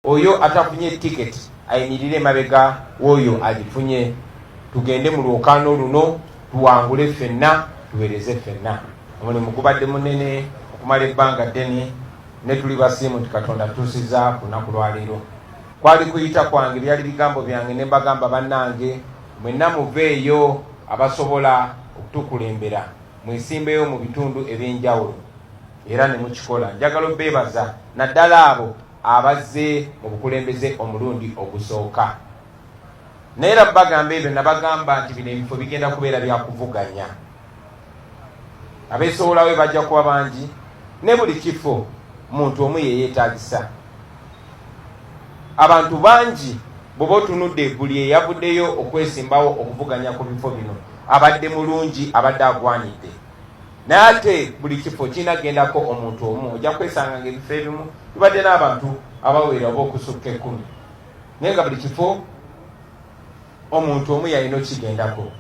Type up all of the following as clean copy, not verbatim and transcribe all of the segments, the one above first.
Oyo atafunye tiketi ayimirire emabega w'oyo agifunye, tugende mu lwokaano luno, tuwangule ffenna, tuweereze ffenna. Omulimu gubadde munene okumala ebbanga ddene, ne tuli basiimu nti Katonda atutuusizza ku lunaku lwa leero. Kwali kuyita kwange, byali bigambo byange, ne mbagamba, "Bannange, mwenna muveeyo abasobola okutukulembera, mwesimbeyo mu bitundu ebyenjawulo," era ne mukikola. Njagala obeebaza, naddala abo abazze mu bukulembeze omulundi ogusooka. Naye era bagamba ebyo, nabagamba nti bino ebifo bigenda kubeera byakuvuganya, abeesowolawo bajja kuba bangi, ne buli kifo muntu omu yeyeetagisa. Abantu bangi bw'oba otunudde, buli eyavuddeyo okwesimbawo okuvuganya ku bifo bino abadde mulungi, abadde agwanidde. Naye ate buli kifo kirina kugendako omuntu omu. Ojja kwesanga nga ebifo ebimu tubadde n'abantu abawera oba okusukka 10, naye nga buli kifo omuntu omu yalina okigendako.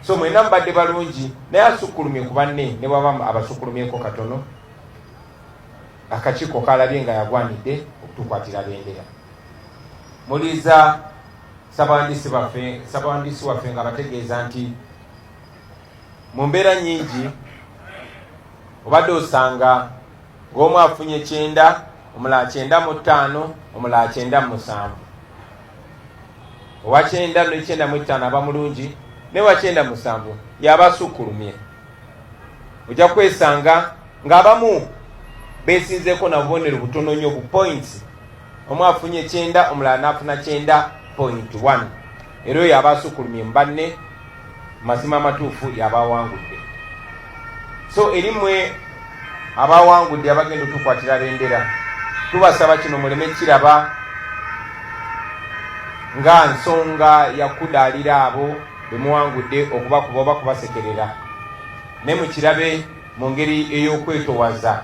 So mwena mubadde balungi, naye asukkulumye ku banne, ne bwaba abasukkulumyeko katono, akakiiko kalabye nga yagwanidde okutukwatira bendera. Muliiza ssabawandiisi baffe, ssabawandiisi waffe nga bategeeza nti mu mbeera nnyingi obadde osanga ng'omu afunye 90, omulala 95, omulala 97. Owa 90 ne 95 aba mulungi, ne wa 97 yaba asukkulumye. Ojja kwesanga ng'abamu beesinzeeko na bubonero butono nnyo, bu points. Omu afunye 90, omulala n'afuna 90.1, era oyo aba asukkulumye mu banne, mazima amatuufu, yaba awangudde. So eri mmwe abawangudde, abagenda otukwatira bendera, tubasaba kino muleme kiraba nga nsonga yakudaalira abo bemuwangudde, okubakuba oba kubasekerera, naye mukirabe mu ngeri ey'okwetowaza.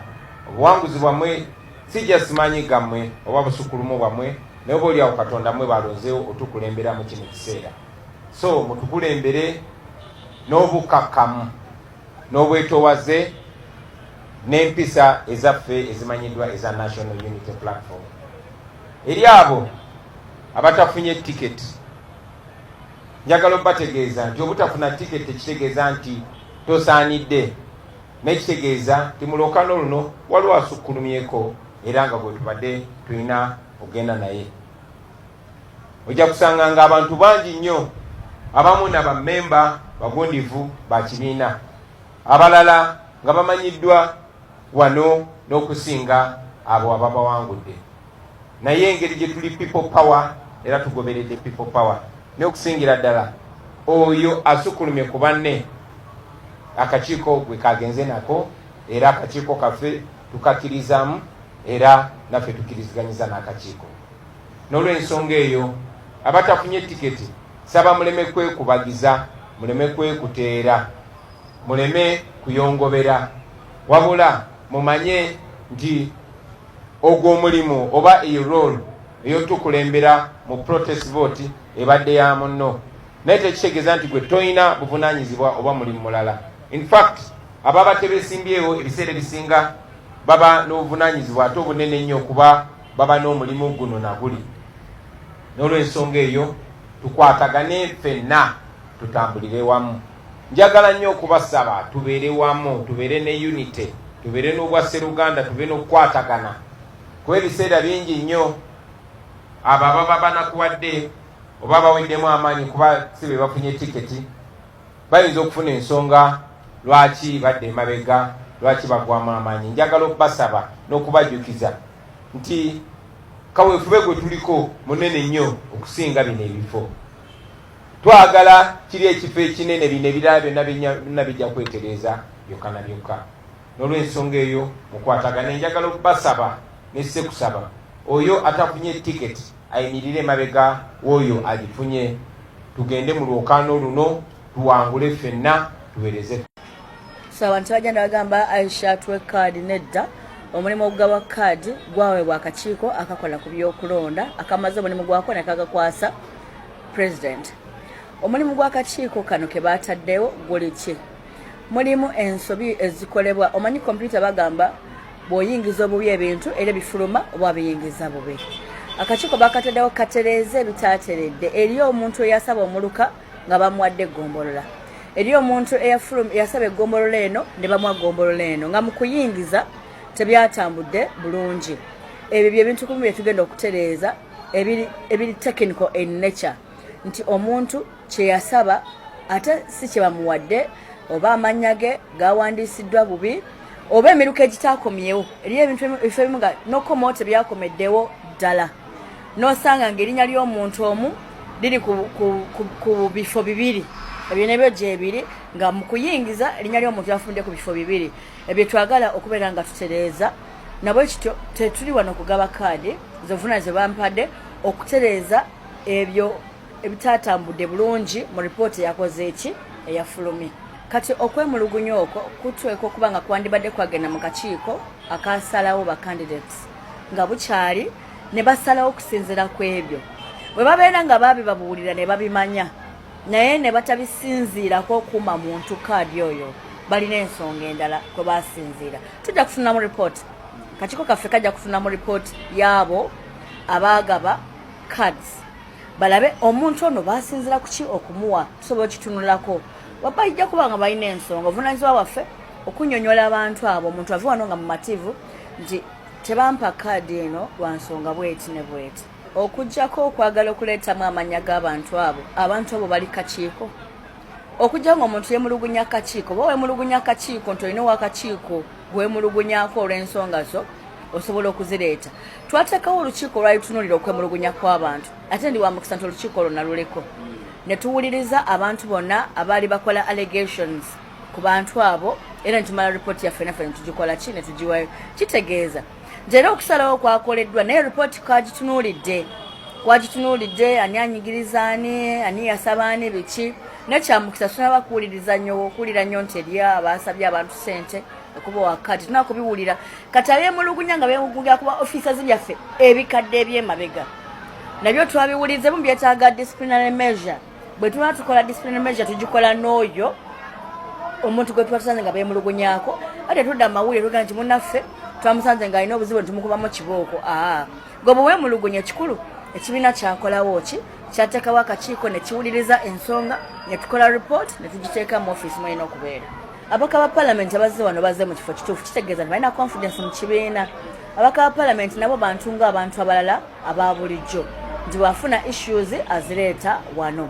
Obuwanguzi bwammwe sijja simanyi gammwe oba busukulumu bwammwe, naye oba oliawo Katonda mmwe balonzeewo otukulembera mu kino kiseera. So mutukulembere n'obukakkamu n'obwetowaze n'empisa ezaffe ezimanyiddwa eza National Unity Platform. Eri abo abatafunye tiketi, njagala obategeeza nti obutafuna tiketi tekitegeeza nti tosaanidde, naye kitegeeza nti mu lwokano luno waliwo asukkulumyeko, era nga gwe tubadde tulina okugenda naye. Ojja kusanga nga abantu bangi nnyo, abamu na bammemba bagundivu ba kibiina, abalala nga bamanyiddwa wano n'okusinga abo ababawangudde. Naye engeri gye tuli people power, era tugoberedde people power, naye okusingira ddala oyo asukkulumye ku banne, akakiiko gwe kagenze nako, era akakiiko kaffe tukakkirizaamu, era naffe tukkiriziganyiza n'akakiiko. N'olw'ensonga eyo, abatafunye tiketi, saba muleme kwekubagiza, muleme kwekuteera, muleme kuyongobera, wabula mumanye nti ogwo omulimu oba eyo role eyotukulembera mu protest vote ebadde ya munno, naye tekitegeeza nti gwe toyina buvunanyizibwa oba mulimu mulala. In fact, ababa tebesimbyewo ebiseera ebisinga baba n'obuvunanyizibwa ate obunene nnyo, kuba baba n'omulimu guno naguli. N'olwensonga eyo, tukwatagane ffenna, tutambulire wamu. Njagala nnyo okubasaba tubeere wamu, tubeere ne unity, tubeere n'obwasseruganda, tubeere n'okukwatagana, kuba ebiseera bingi nnyo abo ababa banakuwadde oba baweddemu amaanyi kuba si be bafunye tiketi, bayinza okufuna ensonga lwaki badde emabega, lwaki bagwamu amaanyi. Njagala okubasaba n'okubajjukiza nti kaweefube gwe tuliko munene nnyo okusinga bino ebifo. Twagala kiri ekifo ekinene, bino ebirala byonna byonna bijja kwetereeza byokka na byokka. N'olwensonga eyo, mukwatagane. Njagala okubasaba nessekusaba, oyo atafunye tiketi ayimirire emabega w'oyo agifunye, tugende mu lwokaano luno, tuwangule ffenna, tuweereze. So abantu bagenda bagamba, "Aisha, tuwe kaadi." Nedda, omulimu ogugaba kaadi gwaweebwa akakiiko akakola ku byokulonda, akamaze omulimu gwako ne kagakwasa president. Omulimu gw'akakiiko kano ke bataddewo guli ki? Mulimu ensobi ezikolebwa. Omanyi kompyuta, bagamba bw'oyingiza obubi ebintu era bifuluma oba biyingiza bubi. Akakiiko bakataddewo katereeze ebitaateredde. Eri omuntu eyasaba omuluka nga bamuwadde eggombolola, eri omuntu eyasaba eggombolola eno ne bamuwa ggombolola eno nga mu kuyingiza tebyatambudde bulungi. Ebyo byebintu kumu bye tugenda okutereeza ebiri technical in nature, nti omuntu kyeyasaba ate si kye bamuwadde, oba amannya ge gawandiisiddwa bubi, oba emiruka egitakomyewo. Eriyo ebintu ebifo ebimu nga nokomawo tebyakomeddewo ddala, nosanga ngaerinnya ly'omuntu omu liri ku bifo bibiri. Ebyo nebyo gyebiri nga mu kuyingiza erinnya ly'omuntu yafundde ku bifo bibiri. Ebyo twagala okubeera nga tutereeza. Nabwe kityo tetuli wano kugaba kaadi zovuna ze bampadde okutereeza ebyo ebitatambudde bulungi mu ripooti eyakoze eki eyafulumye. Kati okwemulugunya okwo kutweka okuba nga kwandibadde kwagenda mu kakiiko akasalawo ba candidates nga bukyali, ne basalawo okusinziira ku ebyo bwe babeera nga baabibabuulira ne babimanya, naye ne batabisinziirako okuuma muntu kaadi oyo. Balina ensonga endala kwe basinziira. Tujja kutunula mu ripooti, kakiiko kaffe kajja kutunula mu ripooti y'abo abaagaba cards, balabe omuntu ono basinzira kuki okumuwa. Tusobola okitunulako, bajja kuba nga balina ensonga. Obuvunanyizibwa bwaffe okunyonyola abantu abo, omuntu ave wano nga mumativu nti tebampa kaadi eno lwa nsonga bweti ne bweti. Okuggyako okwagala okuleetamu amannya g'abantu abo, abantu abo bali kakiiko. Okujja nga omuntu yemulugunya kakiiko, oba wemulugunya kakiiko nti olina owakakiiko gwemulugunyako olw'ensonga zo, osobola okuzireeta. Twateekawo olukiiko olwalitunuulira okwemulugunya kw'abantu, ate ndi wa mukisa nti olukiiko olwo naluleko ne tuwuliriza abantu bonna abaali bakola allegations ku bantu abo, era netumala ripooti yaffe naffe netugikola ki netugiwayo. Kitegeeza nti era okusalawo kwakoleddwa, naye ripooti kwagitunuulidde kwagitunuulidde ani anyigiriza ani, ani yasaba ani, biki. Nekyamukisa tunaba kuwuliriza nnyo, okuwulira nnyo nti eri abasabye abantu sente okuba wakati tunaba kubiwulira. Kati abemulugunya nga bemulugunya kuba officers byaffe ebikadde ebyemabega nabyo twabiwulirizemu, byetaaga disciplinary measure. Bwe tuba tukola disciplinary measure, tugikola n'oyo omuntu gwe tuba tusanze nga beemulugunyako. Ate tudda mawulire tugamba nti munnaffe twamusanze ng'alina obuzibu netumukubamu kibooko. Aa, gwe bwe weemulugunya, ekikulu ekibiina kyakolawo ki? Kyateekawo akakiiko ne kiwuliriza ensonga, ne tukola report ne tugiteeka mu ofiisi mwalina okubeera. Abaka ba palamenti abazze wano bazze mu kifo kituufu, kitegeeza nti balina confidence mu kibiina. Abaka ba palamenti nabo bantu ng'abantu abalala aba bulijjo, nti bw'afuna issues azireeta wano.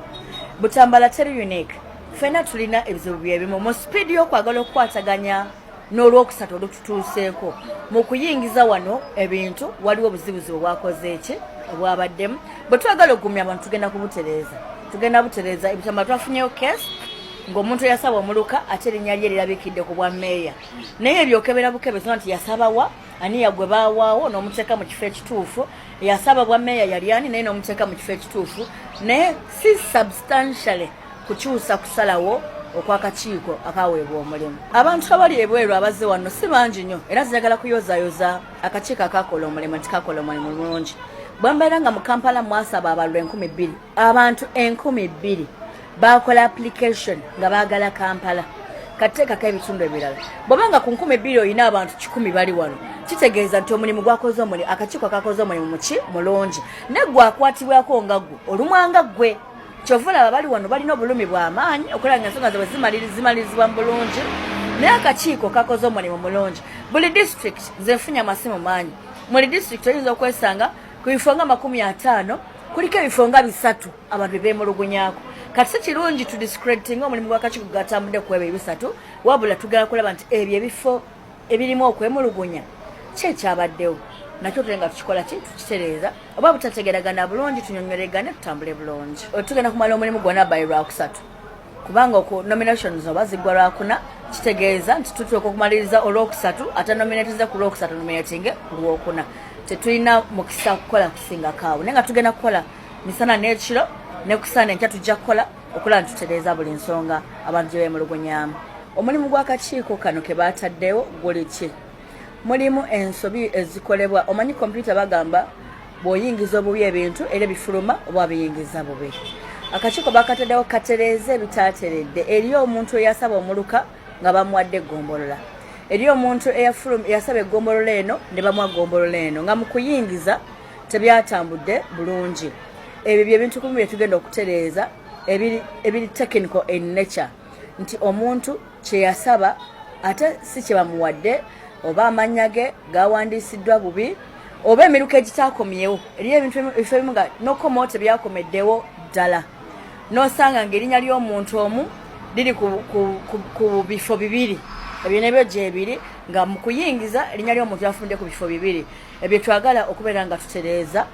Butambala teri unique, ffenna tulina ebizibu byebimu. Mu sipiidi y'okwagala okukwataganya n'olwokusatu olututuuseeko mu kuyingiza wano ebintu, waliwo obuzibuzibu bwakoze eki obwabaddemu. Bwe twagala okugumya abantu, tugenda kubutereeza, tugenda butereeza. Ebitambala twafunyeyo case ng'omuntu eyasaba omuluka ate erinnya lye lirabikidde ku bwa meeya, naye ebyokebera bukebezi nti yasabawa ani, yagwe baawaawo n'omuteeka mu kifo ekituufu. Yasaba bwa meeya yali ani, naye n'omuteeka mu kifo ekituufu, naye si substantially kukyusa kusalawo okwakakiiko akaweebwa omulimu. Abantu abali ebweru abazze wano si bangi nnyo, era njagala kuyozayoza akakiiko akakola omulimu nti kakola omulimu mulungi. Bwembeera nga mu Kampala mwasaba abalulu 2000, abantu 2000 bakola application nga baagala Kampala, kateekako ebitundu ebirala. Bw'oba nga ku 2000 olina abantu 100 bali wano, kitegeeza nti omulimu gwakoze, omulimu akakiiko akakoze omulimu muki mulungi. Naye gwe akwatibwako nga ggwe olumwanga ggwe, kyova olaba bali wano balina obulumi bw'amaanyi okulaba nga ensonga zaabwe zimalirizibwa mu bulungi, naye akakiiko kakoze omulimu mulungi. Buli district, nze nfunye amasimu mangi, muli district oyinza okwesanga ku bifo nga 50 kuliko ebifo nga bisatu abantu bebeemulugunyako. Kati si kirungi tu discrediting omulimu gw'akakiiko gatambudde ku ebyo ebisatu, wabula tugala kulaba nti ebyo ebifo ebirimu okwemulugunya ki ekyabaddewo nakyo tule nga tukikola ki tukitereeza, oba butategeragana bulungi tunyonyolegane, tutambule bulungi. Tugenda kumala omulimu gwonna by Lwakusatu, kubanga oku nominations oba ziggwa Lwakuna, kitegeeza nti tutuuka okumaliriza Olwokusatu. Ate nominatize ku Lwokusatu, nominatinge ku Lwokuna. Tetulina mukisa kukola kusingako awo, naye nga tugenda kukola misana n'ekiro ne kusaana enkya tujja kukola okulaba nti tutereeza buli nsonga abantu gye beemulugunyamu. Omulimu gw'akakiiko kano ke baataddewo guli ki? Mulimu ensobi ezikolebwa. Omanyi kompyuta bagamba bw'oyingiza obubi ebintu era ebifuluma oba biyingiza bubi. Akakiiko bakataddewo katereeza ebitaateredde. Eri omuntu eyasaba omuluka nga bamuwadde eggombolola, eri omuntu eyasaba eggombolola eno ne bamuwa ggombolola eno nga mu kuyingiza. Tebyatambudde bulungi. Ebyo byebintu kumu byetugenda okutereeza ebiri technical in nature, nti omuntu kyeyasaba ate si kye bamuwadde, oba amannya ge gawandiisiddwa bubi, oba emiruka egitakomyewo. Eriyo ebintu ebifo ebimu nga nokomawo tebyakomeddewo ddala, nosanga ngaerinnya ly'omuntu omu liri ku bifo bibiri. Ebyo nebyo gyebiri nga mu kuyingiza erinnya ly'omuntu yafundde ku bifo bibiri. Ebyo twagala okubeera nga tutereeza.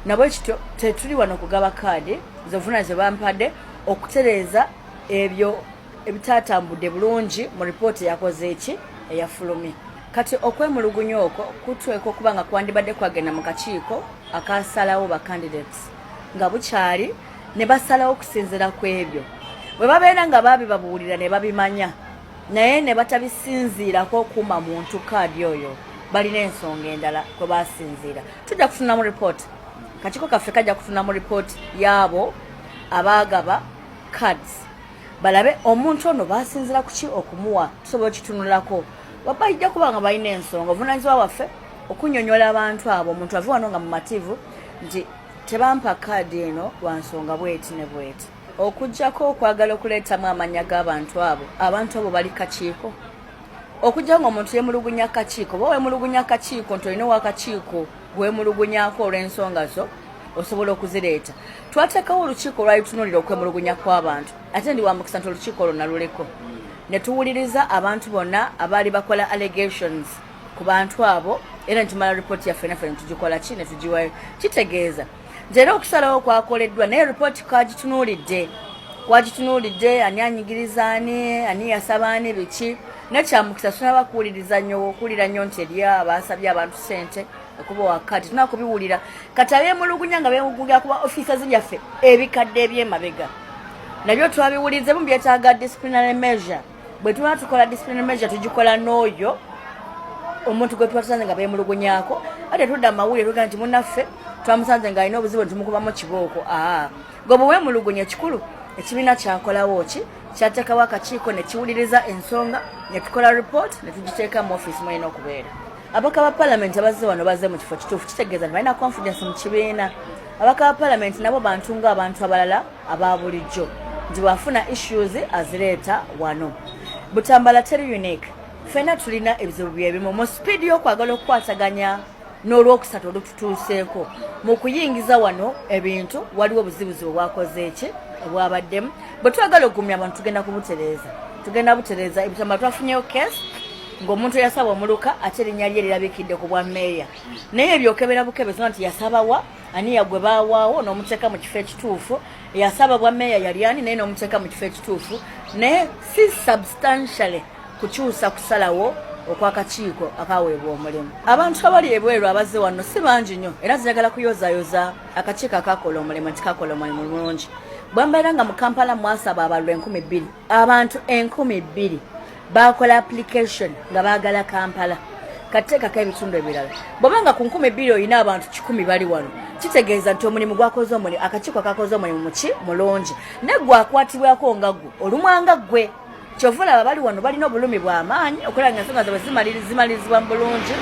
Nabwe kityo tetuli wano kugaba kaadi zovuna ze bampadde okutereeza ebyo ebitatambudde bulungi mu ripooti eyakoze eki eyafulumye. Kati okwemulugunya okwo kutweka okuba nga kwandibadde kwagenda mu kakiiko akasalawo ba candidates nga bukyali, ne basalawo okusinziira ku ebyo. Bwe babeera nga baabibabuulira ne babimanya, naye ne batabisinziirako okuuma muntu kaadi oyo, balina ensonga endala kwe basinziira. Tujja kutunamu ripooti, kakiiko kaffe kajja kutunamu ripooti y'abo abaagaba cards, balabe omuntu ono basinzira kuki okumuwa. Tusobola okitunulako, bajja kuba nga balina ensonga. Obuvunanyizibwa bwaffe okunyonyola abantu abo, omuntu ave wano nga mumativu nti tebampa kaadi eno lwa nsonga bweti ne bweti. Okuggyako okwagala okuleetamu amannya g'abantu abo, abantu abo bali kakiiko. Okujja nga omuntu yemulugunya kakiiko, oba wemulugunya kakiiko nti olina owakakiiko gwemulugunyako olw'ensonga zo, osobola okuzireeta. Twateekawo olukiiko olwalitunuulira okwemulugunya kw'abantu, ate ndi wamukisa nti olukiiko olwo naluleko ne tuwuliriza abantu bonna abaali bakola allegations ku bantu abo, era netumala ripooti yaffe naffe netugikola ki netugiwayo. Kitegeeza nti era okusalawo kwakoleddwa, naye ripooti kwagitunuulidde kwagitunuulidde ani anyigiriza ani, ani yasaba ani, biki. Nekyamukisa tunaba kuwuliriza nnyo, okuwulira nnyo nti eri abasabye abantu sente okuba wakati tuna kubiwulira. Kati abemulugunya nga bemulugunya kuba officers byaffe ebikadde ebyemabega nabyo twabiwulirizemu, byetaaga disciplinary measure. Bwe tuba tukola disciplinary measure, tugikola n'oyo omuntu gwe tuba tusanze nga bemulugunyako. Ate tudda amawulire tugaa nti munnaffe twamusanze ng'alina obuzibu netumukubamu kibooko. Aa, gwe bwe weemulugunya, ekikulu ekibiina kyakolawo ki? Kyateekawo akakiiko ne kiwuliriza ensonga, ne tukola report ne tugiteeka mu office mwalina okubeera. Abaka ba palamenti abazze wano bazze mu kifo kituufu, kitegeeza nti balina confidence mu kibiina. Abaka ba palamenti nabo bantu ng'abantu abalala aba bulijjo, nti bwafuna issues azireeta wano. Butambala teri unique, ffenna tulina ebizibu byebimu. Mu sipiidi y'okwagala okukwataganya n'olwokusatu olututuuseeko mu kuyingiza wano ebintu, waliwo obuzibuzibu obwakoze eki obwabaddemu. Bwe twagala okugumya abantu, tugenda kubutereeza, tugenda butereeza. Ebitambala twafunyeyo case ng'omuntu eyasaba omuluka ate erinnya lye lirabikidde ku bwa meeya, naye ebyokebera bukebezi nti yasabawa ani, yagwe baawaawo n'omuteeka mu kifo ekituufu. Yasaba bwa meeya yali ani, naye n'omuteeka mu kifo ekituufu, naye si substantially kukyusa kusalawo okwakakiiko akaweebwa omulimu. Abantu abali ebweru abazze wano si bangi nnyo, era njagala kuyozayoza akakiiko akakola omulimu nti kakola omulimu mulungi. Bwe mbeera nga mu Kampala mwasaba abalwa 2000, abantu 2000 bakola application nga baagala Kampala, kateekako ebitundu ebirala. Bw'oba nga ku 2000 olina abantu 100 bali wano, kitegeeza nti omulimu gwakoze, omulimu akakiiko akakoze omulimu muki mulungi. Naye gwe akwatibwako nga gwe olumwanga ggwe, kyova olaba bali wano balina obulumi bw'amaanyi okulaba nga ensonga zaabwe zimalirizibwa mu bulungi,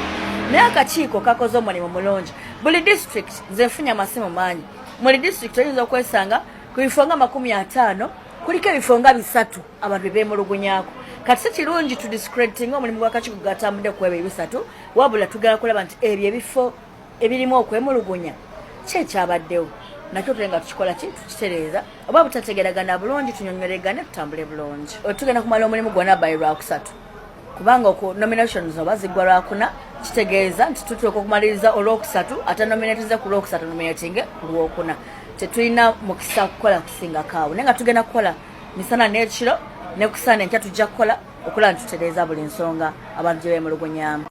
naye akakiiko kakoze omulimu mulungi. Buli district, nze nfunye amasimu mangi, muli district oyinza okwesanga ku bifo nga 50 kuliko ebifo nga bisatu abantu bebemulugunyako. Kati si kirungi tu discrediting omulimu gw'akakiiko gatambudde ku ebyo ebisatu, wabula tugala kulaba nti ebyo ebifo ebirimu okwemulugunya ki ekyabaddewo nakyo tule nga tukikola ki tukitereeza, oba butategeragana bulungi tunyonyolegane, tutambule bulungi. Tugenda kumala omulimu gwonna by Lwakusatu, kubanga oku nominations oba ziggwa Lwakuna, kitegeeza nti tutuuka okumaliriza Olwokusatu. Ate nominatize ku Lwokusatu, nominatinge ku Lwokuna, tetulina mukisa kukola kusingako awo, naye nga tugenda kukola misana n'ekiro, ne kusaana enkya tujja kukola okulaba nti tutereeza buli nsonga abantu gye beemulugunyamu.